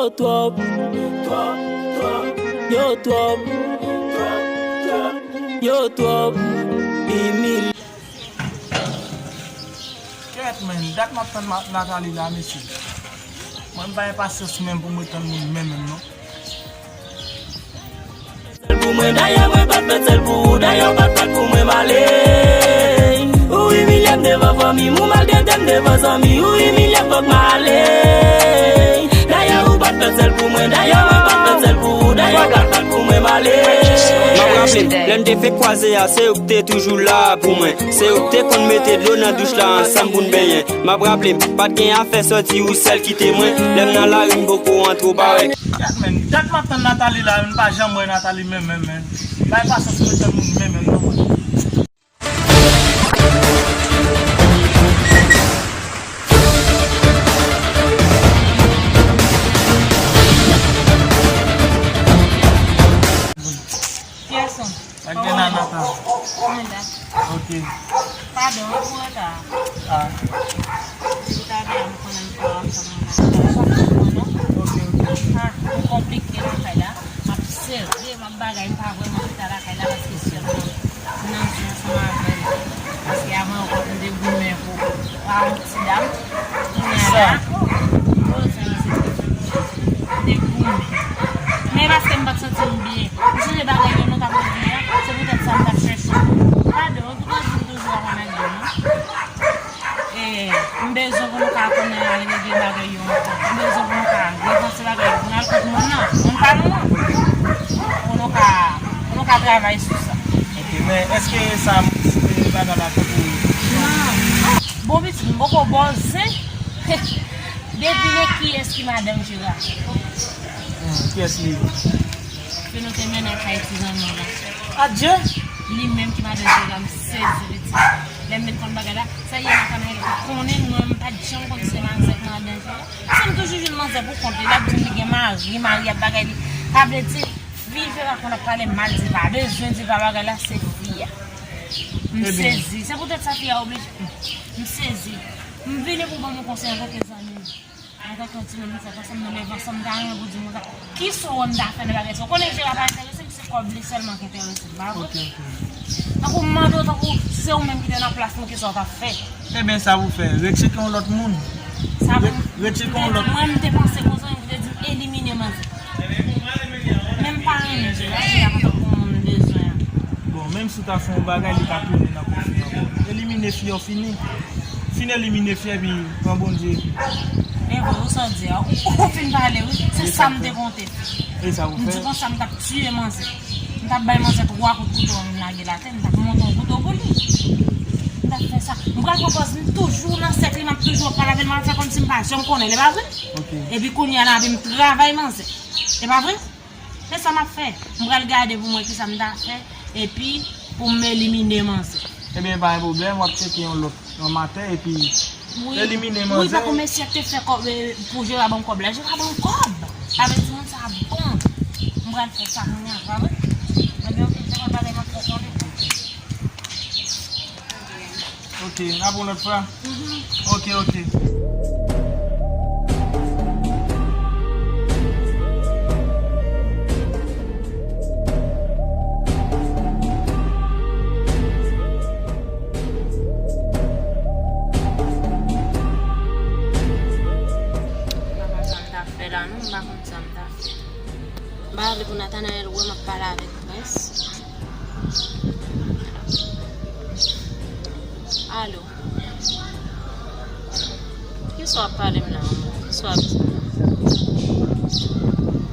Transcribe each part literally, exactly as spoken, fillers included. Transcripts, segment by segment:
Yo twòp, twòp, twòp, yo twòp, twòp, twòp, yo twòp, imilye. Kèt, men, dat m ap tann ma-, Nathalie la, mesye. Mwen, m pa gen pasyans menm pou m ret tann moun menm, menm, non. Sèl pou mwen, dayè mwen pa t fèt sèl pou ou, dayè ou pa t fèt pou mwen, m ale. Ou imilye m devan fanmi m, ou maltrete m devan zanmi, ou imilye m, fòk m ale. Dayè ou pa t fèt sèl pou mwen, dayè mwen pa t fèt sèl pou ou, dayè ou pa t fèt pou mwen, m ale. M ap raple m, lè n te fenk kwaze a, se ou k te toujou la pou mwen. Se ou k te konn mete dlo nan douch la ansanm pou n benyen. M ap raple m, pa t gen afè sòti ou sèl kite mwen. Lè m nan lari m poko antre ou pa wè. Gad, men, dat m ap tann Nathalie la, m pa janm wè Nathalie menm, menm, men. Bay pasyans pou mwen tann moun menm, menm, non, mwen. Kiyès ou? Ak Bena Nathan. Mwen la. Ok. Padon, wi, pou reta. Ah. Depi talè a, m konnen m pa ansanm nan. Ok, ok. Ah, m konplike lakay la. M ap serye, m ap bagay, m pa vrèman chita lakay la paske sè m nan, nan zen ansanm avè l. Paske avan ankò, m te goumen pou, pou a yon ti dam. Kounye a la, oh, Seyè, se te goumen. Men paske m pa t santi m byen. M sonje bagay yo nou t ap regle a, se poutèt sa m t ap chèche. Padon, ou toujou di m toujou ap anmède m. E, m bezwen pou nou ka konnen al regle bagay yo ankò. M bezwen pou nou ka repanse bagay yo. Pou n al kot moun nan, moun pa nou an. Pou nou ka, pou nou ka travay sou sa. Ok, men èske sa, e, bagay la fè pou ou? Non. Bon, pitit, m poko bòzen. Devine kiyès ki madanm Jera. Hmm, kiyès li ye? Ke nou te mennen kay ti zanmi w la. Adye! Li menm ki madanm Jera, m sezi pitit. Lè m met konn bagay la, sa ye Natanael ki konnen mwen, m pa t janm konn se manzè k madanm Jera. Se m toujou jwenn manzè pou kont li, l ap di m li gen mari, mari ap bagay li. Sa vle di, vin Jera konn ap pale mal di pa bezwen di pa bagay la, se fi a. M sezi. Se poutèt sa fi a oblije. M sezi. M vini pou ban nou konsèy antanke zanmi m. Antanke yon timoun nou fèt ansanm, nou leve ansanm, m ta renmen pou di nou sa. Kisa w wè m ta fè nan bagay sa? Ou konnen Jera pa enterese m, se kòb li sèlman ki enterese m, pa vre? Ok, ok. Tankou m mande w, tankou si se ou menm ki te nan plas mwen, kisa w t ap fè? Ebyen, sa pou fè, retcheke yon lòt moun. Sa pou retcheke yon lòt. Mwen, m te panse konsa, m te di m elimine manzè. Men m pa renmen Jera, Jera pa tankou moun m bezwen an. Bon, menm si w ta fè yon bagay, li ka tounen nan kò fi ankò. Elimine fi yo fini. Fin elimine fi epi pran Bondye. Men bon, ou sa w di a, ou, ou fin pale wi. Se sa m te konte. E sa ou fè? M di konsa m t ap tiye manzè. M t ap bay manzè twa kout kouto, m lage l atè, m t ap monte yon kouto pou li. M t ap fè sa. M pral pran pòz m toujou nan sèk li, m ap toujou ap pale avè l, m ap fè kòmsi m pa janm konnen l, e pa vre? Ok. Epi kounye a l ap vin travay manzè. E pa vre? Se sa m ap fè. M pral gade pou m wè kisa m ta fè, epi pou m elimine manzè. Ebyen, pa gen pwoblèm, w ap tcheke yon lòt yon maten, epi elimine manzè. Wi, tankou mesye te fè kòb, e, pou Jera ban m kòb la. Jera ban m kòb! Sa vle di moun sa bon. M pral fè sa kounye a, pa vre? Ebyen, ok, se yon bagay m ap fè konnen. Ok, n ap yon lòt fwa? Mhm. Ok, ok. M pa konn sa m ta fè la, non, m pa konn sa m ta fè. M pa vle pou Natanael wè m ap pale avèk prens. Alo. Kisa w ap pale m la, anmwe? Kisa w ap di m la?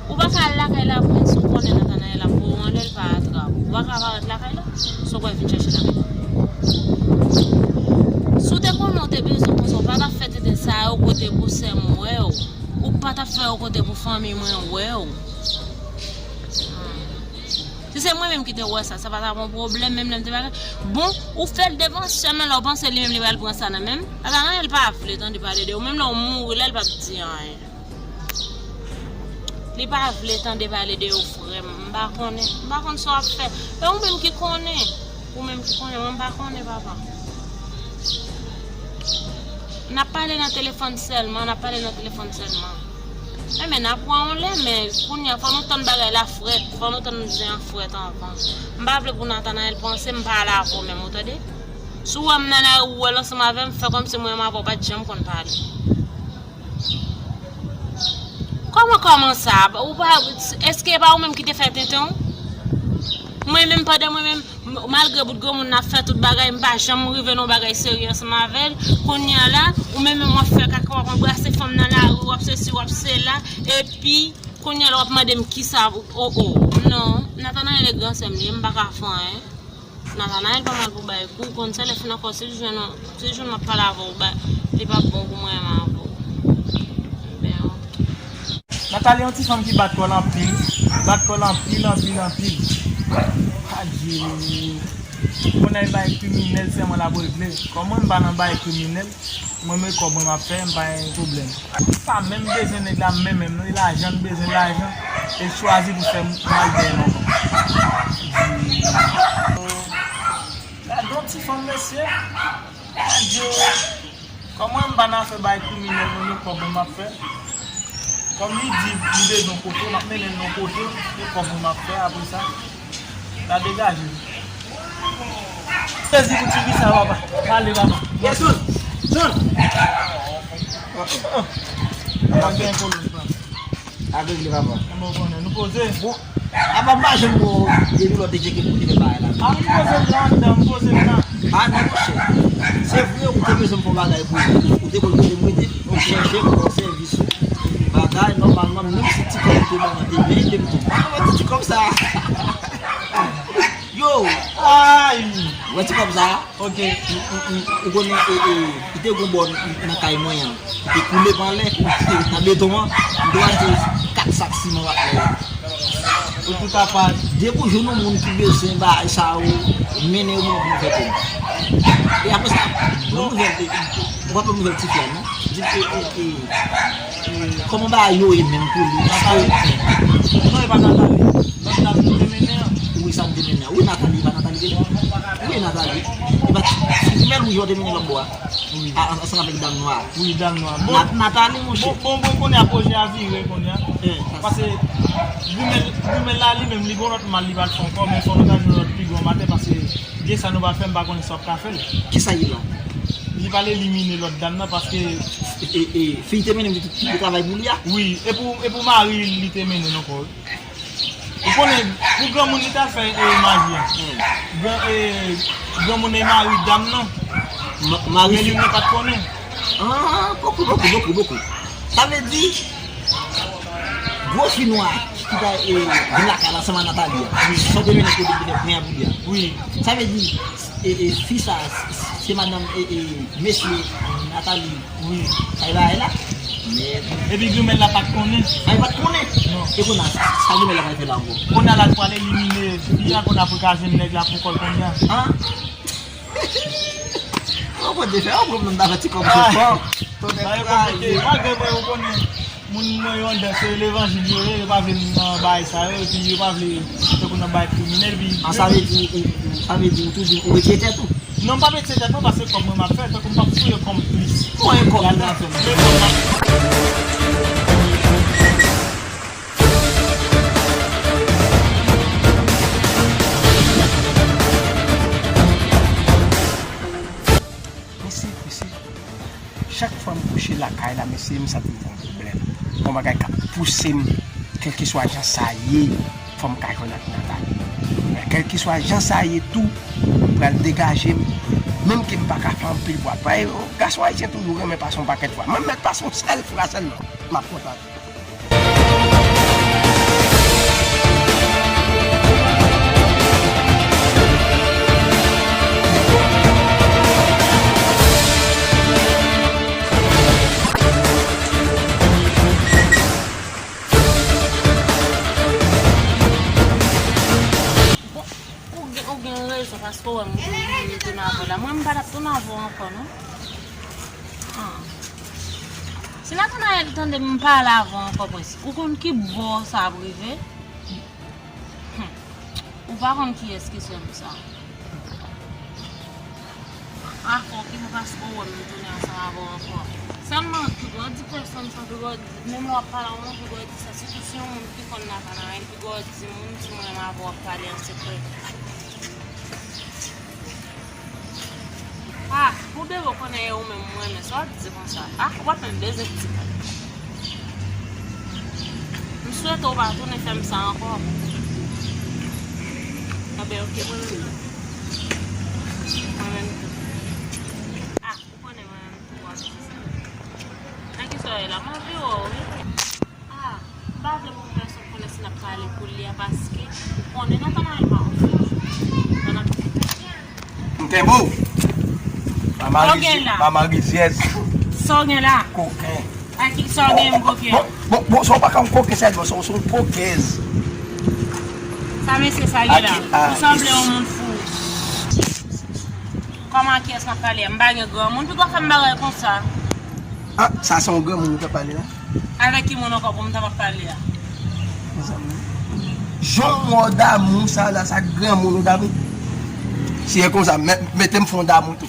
Ou pa ka al lakay la, prens, ou konnen Natanael ap voye w anlè, l pa atrap ou. Ou pa ka parèt lakay la? Sa w kwè vin chèche lakay la? Si w te konnen w te bezwen konsa, ou pa t ap fè tenten sa yo kote pou sè m wè w. Ou pa t ap fè yo kote pou fanmi mwen wè w. Hmm. Si se mwen menm ki te wè sa, sa pa t ap yon pwoblèm, menm lè m te bagay. Bon, ou fè l devan sè m nan, lè w panse li menm li pral pran sa nan men m. Natanael pa vle tande pale de ou, menm lè w mouri la, li p ap di anyen. Li pa vle tande pale de ou, frè m. M pa konnen. M pa konn sa w ap fè. E ou menm ki konnen. Ou menm ki konnen. Mwen, m pa konnen, papa. N ap pale nan telefòn sèlman, n ap pale nan telefòn sèlman. Enben, n ap wè yon lè, men kounye a, fò nou tann bagay la frèt, fò nou tann zen an frèt anvan. M pa vle pou Nathanaël panse m pa ale avè w menm, ou tande? Si w wè m nan lari, ou wè l ansanm avè m, fè kòmsi mwen menm avè w pa t janm konn pale. Kòman, kòman sa? Ou pa, èske e pa ou menm ki te fè tenten w? Mwen menm, pandan mwen menm, m-, malgre bout granmoun nan ap fè tout bagay, m pa janm rive nan bagay serye ansanm avè l. Kounye a la, ou menm menm w ap fè kaka, w ap anbrase fanm nan lari, w ap sesi, w ap sela, epi kounye a la w ap mande m kisa, o, o. Non, Nathanaël e gran sè m li ye, m pa ka fè anyen. Nathanaël pa mal pou bay kou, konn sa lè fin ankò, si l jwenn, si l jwenn m ap pale avè w, ba, li p ap bon pou mwen renmen avè w. Ben, ok. Nathalie yon ti fanm ki bat kò l anpil, bat kò l anpil, anpil, anpil. Adye. Kounye a bay kriminèl sèman l ap regle. Kòman m pa nan bay kriminèl? Mwen, mwen kòb mwen m ap fè, m pa gen pwoblèm. M pa menm bezwen nèg la, menm, menm, non, e lajan, m bezwen lajan. E l chwazi pou fè m mal dèyè lontan. Gade yon ti fanm, mesye. Adye. Kòman m pa nan afè bay kriminèl, non, e kòb mwen m ap fè. Kòm li di li bezwen kote, m ap mennen l nan kote, e kòb mwen m ap fè, apre sa. Sa degaje. Sezi pou ti fi sa, papa. Pale, papa. Yes, John. John. Papa gen pwoblèm, papa. Avèg li, papa. Kòman w konnen? Nou poze. Bon, apa m pa janm wè w depi lè w te tcheke pou li fè bagay la. A, m poze m nan anndan, m poze m nan. A non, monchè. Se vre, ou te bezwen m fè yon bagay pou ou. Ou te konn kote m rete. Ou chèche m, ou sèvis ou. Bagay, nòmalman, menm si ti kòb ou te ban mwen te byen, te m tou. Pa konn ti kòb sa. Yo! Ay! Ou wè ti kòb sa? Ok. Ou, ou, ou, ou konnen, e, e, li te gon bò nan kay mwen an. Li te koule pa anlè. Nan beton an. M te achte kat sak siman pa anlè. Ou tout apa. Depi w jwenn yon moun ki bezwen bagay sa yo, mennen yo pou nou fè pou nou. E apre sa, yon nouvèl, e, e, ou pa pran nouvèl ti fi a, non? Di, e, e, e, kòman bagay yo ye menm pou li? Paske Nathalie. Non, e pa Nathalie. Lòt dam nou te mennen an. Wi, sa m te mennen an. Wi, Nathalie, e pa Nathalie te li? Wi, Nathalie. E pa ti, ti jimèl wi, yo te mennen lòt bò a. Wi. A, an-, ansanm avèk dam nwa a. Wi, dam nwa. Bon, Nat-, Nathalie, monchè. Bon, bon, bon, kounye a pwojè a vire, kounye a. Paske grimèl, grimèl la, li menm, li gon lòt mal, li pral fè ankò, men fò nou ta jwenn lòt pi gwo matè, paske gen sa nou pa fè, m pa konnen sa w ap ka fè l. Kisa li la? Li pral elimine lòt dam nan, paske e, e, e, fi te mennen m ki te travay pou li a? Wi, e pou, e pou mari li te mennen l ankò, wi. Ou konnen, pou granmoun li t al fè, e, maji a. Gran, e, granmoun e mari dam nan. Ma-, mari. Men li menm pa t konnen. Ah, bokou, bokou, bokou, bokou. Sa vle di, gwo fi nwa ki ta, e, vin lakay la ansanm ak Nathalie a. Wi. Sa w te mennen kote pou te pran pou li a. Wi. Sa vle di, e, e, fi sa, se, se madanm, e, e, mesye Nathalie. Wi. Sa e bagay la? Mèd. Epi grimèl la pa t konnen. A, li pa t konnen? Non. E kounye a, sa grimèl la pral fè la ankò? Kounye a la l pral elimine fi a, kounye a pou l ka jwenn nèg la pou kò l kounye a. Ah. Ou konn te fè, ou konn nan ti kòb sou kò. Bagay konplike. Malgre mwen, ou konnen, moun mwen yo anndan, se levanjil yo ye, yo pa vle m nan bagay sa yo, epi yo pa vle tankou nan bagay kriminèl, epi. Ah, sa vle di, ou, ou, sa vle di ou toujou, ou retire tèt ou? Non, m p ap retire tèt mwen, paske kòb mwen m ap fè, tankou m p ap fouye kò m plis. Mwen kòb m ap fè. Mesye, mesye, chak fwa m kouche lakay la, mesye, m santi m gen yon pwoblèm. Yon bagay k ap pouse m, kèlkeswa jan sa ye, fò m ka jwenn ak Nathalie. Men kèlkeswa jan sa ye tou, m pral degaje m, menm ke m pa ka fè anpil bwa. Paske gason ayisyen toujou renmen pase yon pakèt fwa. Mwen m mèt pase yon sèl fwa sèlman, m ap kontan. Bon, ou gen, ou gen rezon, paske w wè m, m, m tounen avè w la. Mwen, m pa t ap tounen avè w ankò, non. Ah. Si Nathanaël tande m pale avè w ankò, prens, ou konn ki bò sa ap rive? Hmm. Ou pa konn kiyès ki sè m sa. Ah, fò ki mwen paske w wè m tounen ansanm avè w ankò. Sèlman, piga w di pèsonn sa, piga w di, menm lè w ap pale a yon moun, piga w di sa, sitou si yon moun ki konn Nathan anyen, piga w di moun, si mwen menm avè w ap pale an sekrè. Ah, pou bebe w konnen e ou menm mwen renmen, sa w ap di konsa? Ah, w ap menm beze ti kay. M swete w pa tounen fè m sa ankò. Anben, oke, mwen menm tou. Mwen menm tou. Ah, ou konnen mwen menm tou, w ap di sa. Nan ki sa w ye la? M anvi wè w, wi. Ah, m pa vle pou pèsonn konnen si n ap pale koulye a, paske ou konnen Nathan anyen pa yon fi. Nan n ap M kenbe w. Sa w gen la? Mama rizyèz. Sa w gen la? Koken. A ki sa w gen m koken? Bon, bon, bon, sa w pa ka yon koken, sa, bon, sa w se yon kokèz. Sa mesye sa gen la? Ou sanble yon moun fou. Kòman, a kiyès m ap pale a? M pa gen granmoun, piga w fè m bagay konsa. Ah, sa se yon granmoun ou t ap pale la? Avèk ki moun ankò pou m ta ap pale a? Mezanmi. Jan w wè w damou sa la, sa granmoun ou damou? Si e konsa, mete m fon damou tou.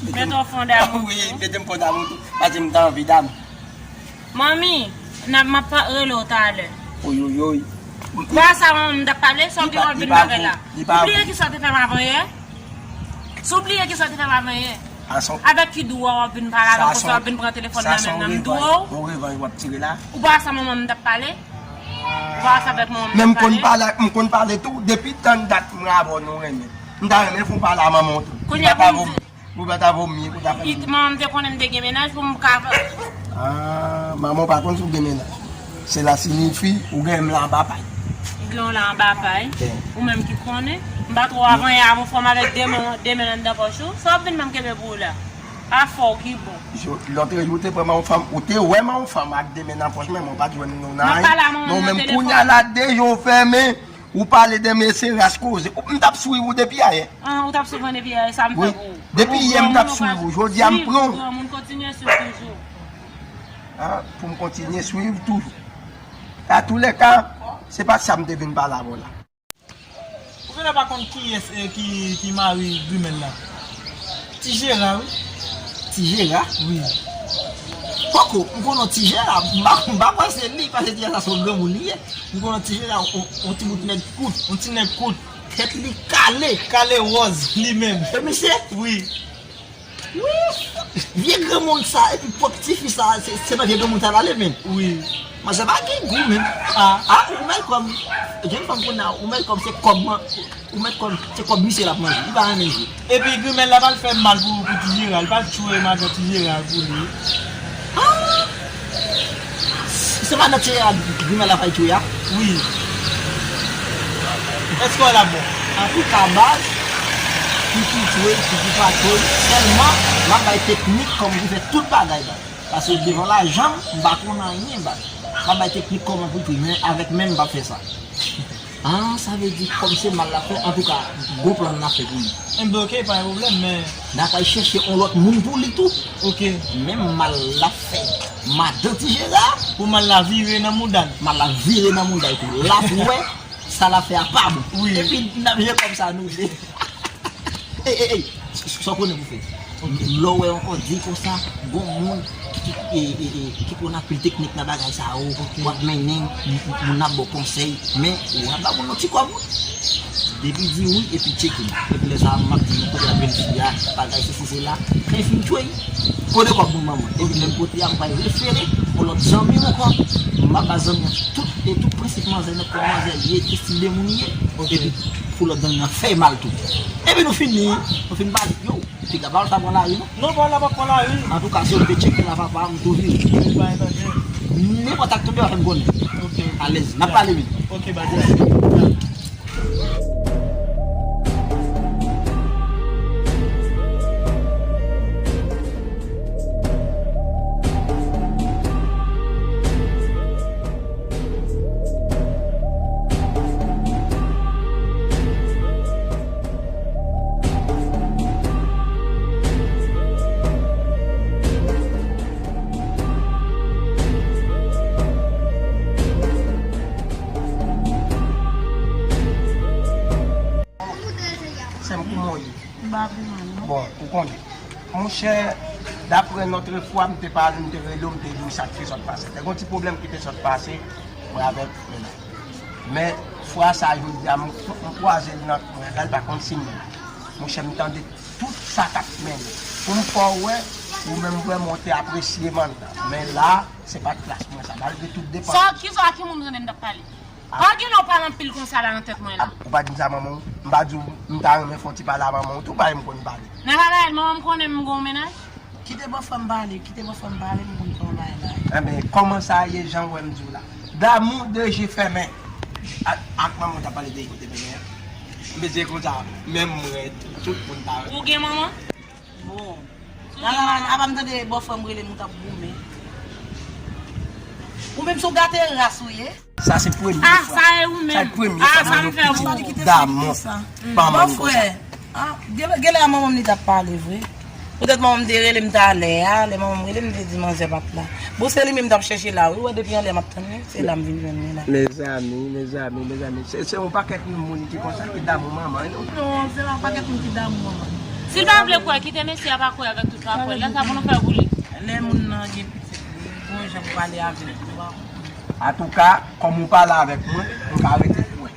Mete w fon damou tou? Wi, mete m fon damou tou. Paske m ta anvi damou. Manmi, n ap, m ap pa-, rele w talè. Oyoyoy. Ba sa manman m t ap pale, sa w gen w ap vin bagay la. Ou bliye ki sa w te fè m avanyè? Si w bliye ki sa w te fè m avanyè? Avèk ki dwa w ap vin pale avè m konsa, w ap vin pran telefòn nan men m nan, m dwe w? Yon revanj w ap tire la? Ou pa wè sa manman m t ap pale? Ou pa wè sa avèk manman m t ap pale? Men m konn pale, m konn pale tou, depi tan dat mwen avè w nou renmen. M ta renmen fè w pale a manman w tou. Kounye a pou m di, ou pa ta vomi, ou ta fè. Manman m te konnen m te gen mennaj pou m ka. Ah, manman w pa konn si w gen mennaj. Sela siyifi ou gen m la anba pay. Ou gen w la anba pay. Ou menm ki konnen. M pa twò avanyè avè w, fò m avèk de men, de men anndan pòch ou. Sa w ap vin ban m kenbe pou ou la? Afè w ki bon. Lòt jou ou te pran manman yon fanm, ou te wè manman yon fanm ak de men nan pòch, men mwen pa t jwenn nou nan anyen. Men ou menm kounye a la de je w fèmen, ou pale de mesye ras koze. M t ap swiv ou depi ayè. Ah, ou t ap swiv mwen depi ayè, sa m fè pou ou? Depi yè m t ap swiv ou, jodi a m pran w. Granmoun kontinye swiv toujou. Ah, pou m kontinye swiv toujou. Atoulèka, se pa sa m te vin pale avè w la. Ou genlè pa konn kiyès, eh, ki, ki mari Grimèl la? Ti Jera, wi. Ti Jera? Wi. Poko, m konnen Ti Jera, m pa, m pa panse li, paske Ti Jera se yon granmoun li ye. M konnen Ti Jera, on, on ti bout nèg kout. On ti nèg kout. Tèt li kale. Kale wòz, li menm. E misye? Wi. Wi, vye granmoun sa, epi pwòp tifi sa, se, se nan vye granmoun sa l ale menm. Wi. Manzè pa gen gou menm. Ah. Ah, ou mèt kòm, jèn fanm kounye a, ou mèt kòm se kòb man, ou mèt kòm se kòb misye l ap manje, li pa renmen jwe. Epi grimèl la pa l fè mal pou, pou Ti Jera, li pa l tchwe madan Ti Jera pou li. Ah! Se madan Ti Jera grimèl la fè tchwe a? Wi. Èske w la bon? Antouka, baz, ki ki tchwe, ki ki pa tchwe, sèlman, m ap bay teknik kòman pou fè tout bagay, baz. Paske devan lajan m, m pa konn anyen, baz. M ap bay teknik kòman pou tchwe, men avèk men m, m p ap fè sa. Ah, sa vle di kòm se mal l ap fè, antouka, gon plan n ap fè pou li. Enben, oke, pa gen pwoblèm, men. N a pral chèche yon lòt moun pou li tou. Oke. Menm mal l ap fè madan Ti Jera. Pou mal la vire nan mouda l. Mal la vire nan mouda l tou. L ap wè, sa l ap fè a pa bon. Wi. Epi, n ap jwe kòm sa nou vle. Ey, ey, ey, sa w konnen pou fè. Lè w wè yon kòd di konsa, gon moun ki, ki, e, e, e, ki konn anpil teknik nan bagay sa yo, w ap mennen, m, m, moun ap ba w konsèy, men w ap ba moun yon ti kòb, wi. Depi di wi, epi tcheke m. Epi lè sa a, m ap di nou kote l ap jwenn fi a, bagay sesi sela, men fin tchwe. Kote kòb moun manman? Epi menm kote a, m pral refere yon lòt zanmi m ankò. M ap ba zanmi an tout, e tout prensip manzè, nenpòt manzè li ye, ki estil de moun li ye. Epi pou lòt zanmi an fè mal tou. Epi nou fini, nou fin pale. Yo, piga pa al ta pran lari, non? Non, pa al la pa pran lari. Antouka, si w te tcheke la, papa, m tou vini. Nenpòt sa k tonbe, w ap fè m konnen. Oke. Alèz, n ap pale, wi. Oke, baz. Sè m, kouman w ye? M pa pi mal, non. Bon, ou konnen. Monchè, daprè lòt fwa, m te pale, m te rele w, m te di w sa k te sot pase. Te gen yon ti pwoblèm ki te sot pase, mwen avèk frè la. Men, fwa sa, jodi a, m, m kwaze l nan kwen la, l pa konn si m la. Monchè, m tande tout sa k ap mennen. Pou m fè w wè, ou menm vrèman, ou te apresye m anndan. Men la, se pa t plas mwen sa, malgre tout depans. Sa, ki sa, ki moun tande m t ap pale? Pa gen lè w pale anpil konsa la nan tèt mwen la. Ou pa di m sa, manman w? M pa di w, m ta renmen fè yon ti pale a manman w tou, paske m konn pale. Nan pale a manman m konnen m gen yon mennaj? Kite bòfrè m pale, kite bòfrè m pale, m konn fè yon bagay la. Enben, kòman sa ye, jan w wè m di w la? Damou de je fèmen. Ak, ak manman w t ap pale de kote mennaj. M bezwen konn sa, menm mwen, tout moun pa. Ou gen manman? Bon. Nan, nan, nan, apa m tande bòfrè m rele m, ou t ap goumen. Ou menm se w gate ras ou ye. Sa se premye fwa. Ah, sa e ou menm. Sa se premye fwa mwen wè yon pitit damou manman m konsa. Bòfrè. Ah, gen, genlè a manman m li t ap pale vre. Poutèt manman m te rele m talè a, lè manman m rele m, m te di manzè pa t la. Bon, se li menm m t ap chèche la, wi, wè depi anlè m ap tann li, se la m vin jwenn li la. Mezanmi, mezanmi, mezanmi, se, se yon pakèt moun ki konsa ki damou manman, non? Non, se pa pakèt moun ki damou manman. Si l pa vle kwè, kite mesye a pa kwè avèk tout pa kwè. Lè sa pou nou fè pou li. Lè moun nan gen pitit, li gon jan pou pale avè l, ou pa konprann. Antouka, kòm ou pale avèk mwen, m ka rete kwè.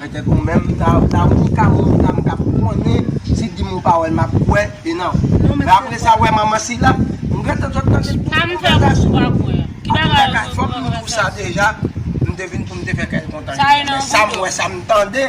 Petèt ou menm, ta, ta ou ka moun, ta m ka konnen, si di m yon pawòl, m ap kwè, e non. Men apre sa, wè manman sila, m gentan sot tande tout bagay sou li. Antouka, fòk m di w sa deja, m te vin pou m te fè kè l kontan. Men sa m wè, sa m tande,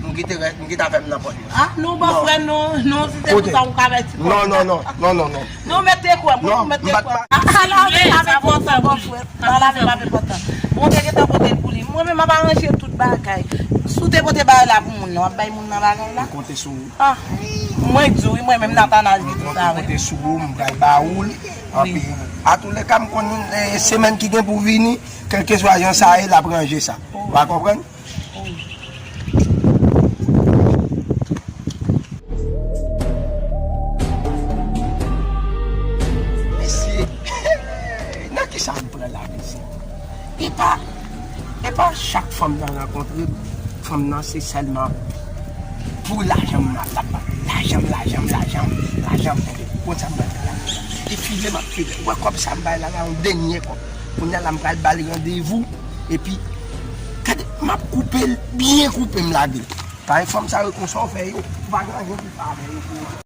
m kite rès, m kite afè m nan pòch mwen. Ah, non, bòfrè, non, non, si se pou sa, ou ka mèt ti pòch. Non, non, non, non, non, non. Non, mete kwè, mwen, non, mete kwè. Ah, sa la, avèk pòtan, bòfrè. Pale avè m avè pòtan. Bon, te gentan pote l pou li. Mwen menm, m ap aranje tout bagay. Si w te pote bagay la pou moun nan, w ap bay moun nan bagay la? M konte sou ou. Ah, mwen di w, wi, mwen menm, Nathanal di tout sa, wi. M konte sou ou, m pral ba ou l. Anpi, atouleka, m konn, eh, semèn ki gen pou vini, kèlkeswa jan sa ye, l ap ranje sa. Ou pa konprann? Mesye, nan kisa m pran la, mesye? E pa, e pa chak fanm nan rankontre m, fanm nan se sèlman pou lajan m ap bat. Lajan m, lajan m, lajan m, lajan m, enben, konn sa m pral fè la. E file m ap file. Ou wè kòb sa m bay la, la, yon dènye kòb. Kounye a la, m pral ba l randevou. Epi, gade, m ap koupe l, byen koupe, m lage l. Paske fanm sa yo, konsa w fè yo, ou pa gen anyen pou fè avè yo pou yo.